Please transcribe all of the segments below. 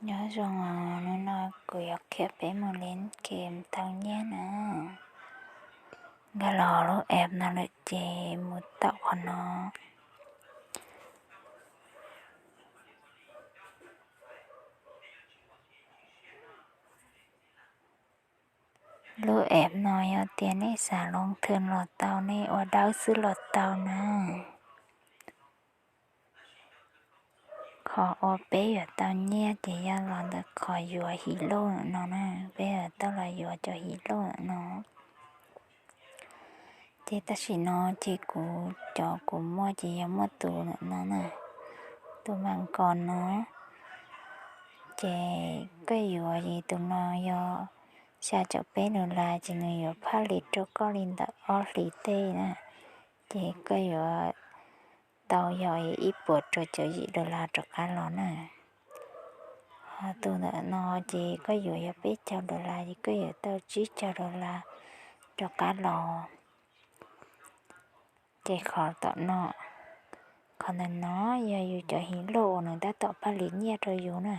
Nyob zoo, hnub no kuv yuav qhia peb mus leb game tau nyiaj na. Nkag los lub app no lawm ces mus taum qhov no. Lub app no yog tias nej xav loo thwm los tau, nej ua dawb xwb los tau na. Qhov uas peb yuav tau nyiaj ces yog los ntawm qhov yuav him luj no na, peb yuav tau los yuav cov him luj no. Ces tam sim no ces kuv cov kuv muaj ces yog muaj tus no na, tus mas nkaus no. Ces koj yuav es tus no yog xya caum peb dollar ces nws yuav phaj li rau koj li ntawm ob hlis tej na. Ces koj yuav tau yog ib puas rau caum yim dollar rov qab los na. Ho tus ntawm no ces koj yuav yog peb caug dollar ces koj yuav tau tsib caug dollar rov qab los. Ces qhov tom no, qhov ntawm no yog yus cov him luj uas nws tab tom phaj li nyiaj rau yus na.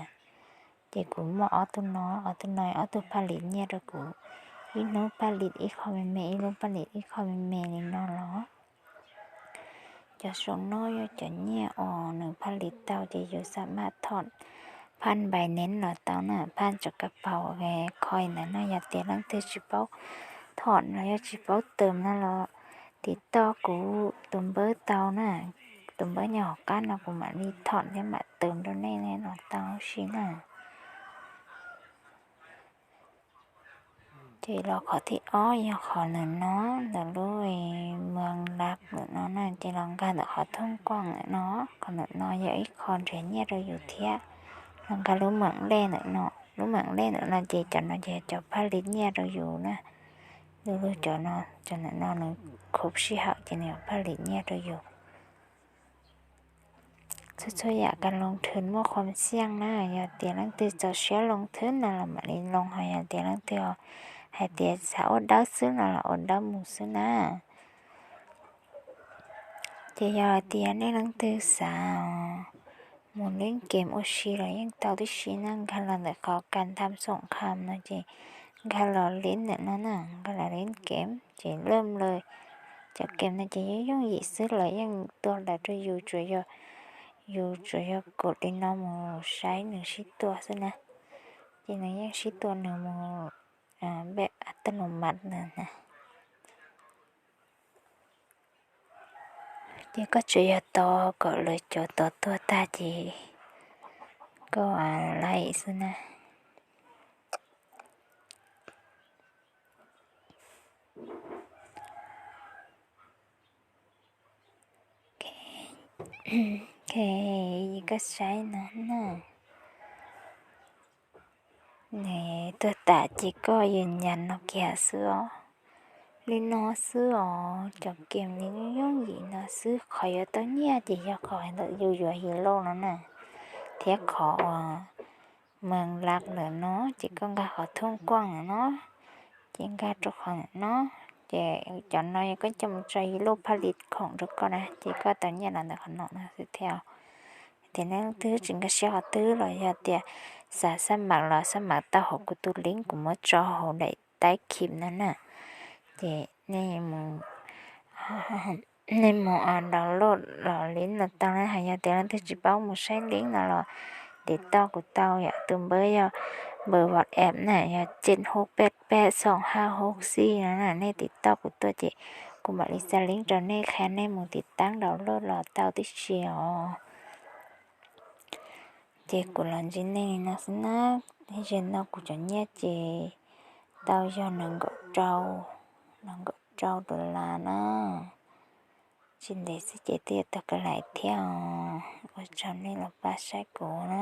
Ces kuv muaj ob tug no, ob tug no ob tug phaj li nyiaj rau kuv, ib hnub phaj li ib qho me me, ib hnub phaj li ib qho me me li no los. Cov saum no yog cov nyiaj uas nws phaj li tau ces yus xam maj thom phaj Binance los tau na, phaj tsov kab paus coin ntawd na. Yog tias leej twg tsis paub thom los yog tsis paub tawm no los tiv toj kuv tus npawb tau na, tus npawb nyob hauv qab no kuv mam li thom thiab mam tawm rau nej los tau si na. Ces los qhov thib ob yog qhov ntawm no, ntawm lub Mường Lak ntawm no na, ces los nkag ntawm qhov thooj kuaj ntawm no, qhov ntawm no yog ib qho nrhiav nyiaj rau yus thiab. Los nkag lub Mường Lek ntawm no, lub Mường Lek ntawm no ces cov no ces cov phaj li nyiaj rau yus na. Lub lub cov no, cov ntawm no nws khuv sij hawm ces nws yuav phaj li nyiaj rau yus. Txhua txhua yam kab loo thwm muaj qhov xiaj na, yog tias leej twg txaus siab loo thwm no los mam li loo, ho yog tias leej twg hais tias xav ua dawb xwb no los ua dawb mus xwb na. Ces yog tias nej leej twg xav mus leb game ua si los yeej tau tib si na, nkag los ntawm qhov kas tham xoom kham no ces nkag los leb ntawm no na, nkag los leb game ces lawm lawm. Cov game no ces yooj yooj yim xwb, lawv yeej tua lawm rau yus, tsuas yog yus tsuas yog kaum li no mus saib nws sib tua xwb na. Ces nws yeej sib tua nws mus npem tag los mas na. Ces koj tsuas yog tos kom lawv cov tod tuag tag ces koj laim xwb na. Ok, koj saib no na. Nws tuag tas ces koj yus nyas no kiag xwb os. Li no xwb os, cov game li yooj yim no xwb. Qhov yuav tau nyiaj ces yog qhov ntawm yus yuav him lauj no na, thiab qhov uas Mường Lak ntawm no ces koj nkag qhov thooj kuaj ntawm no, ces nkag rau qhov ntawm no, ces cov no yog koj coj mus tso ib lub phaj li khoom rau koj na ces koj tau nyiaj los ntawm qhov no no xwb thiab. Tias nej leej twg tsis nkag siab qhov twg los yog tias xav xab mam los xab mam tau hauv kuv tus link kuv muab tso hauv daim taib khim no na. Ces nej mus download los link no tau na, hos yog tias leej twg tsis paub mus saib link no los tiv toj kuv tau yom, tus npawb yog npawb WhatsApp na, yog tsib hub peb peb xoom hab hub xij no na, nej tiv toj kuv tuaj ces kuv mam li xa link rau nej qhia nej mus tiv taab download los tau tib si os. Ces kuv los ntsib nej li no xwb na, ze no kuv cov nyiaj ces tau yog nees nkaum rau, nees nkaum rau dollar na. Tsis ntev xwb ces twb yuav tau ka lais thiab os. Ua tsaug nej los pab saib kuv na.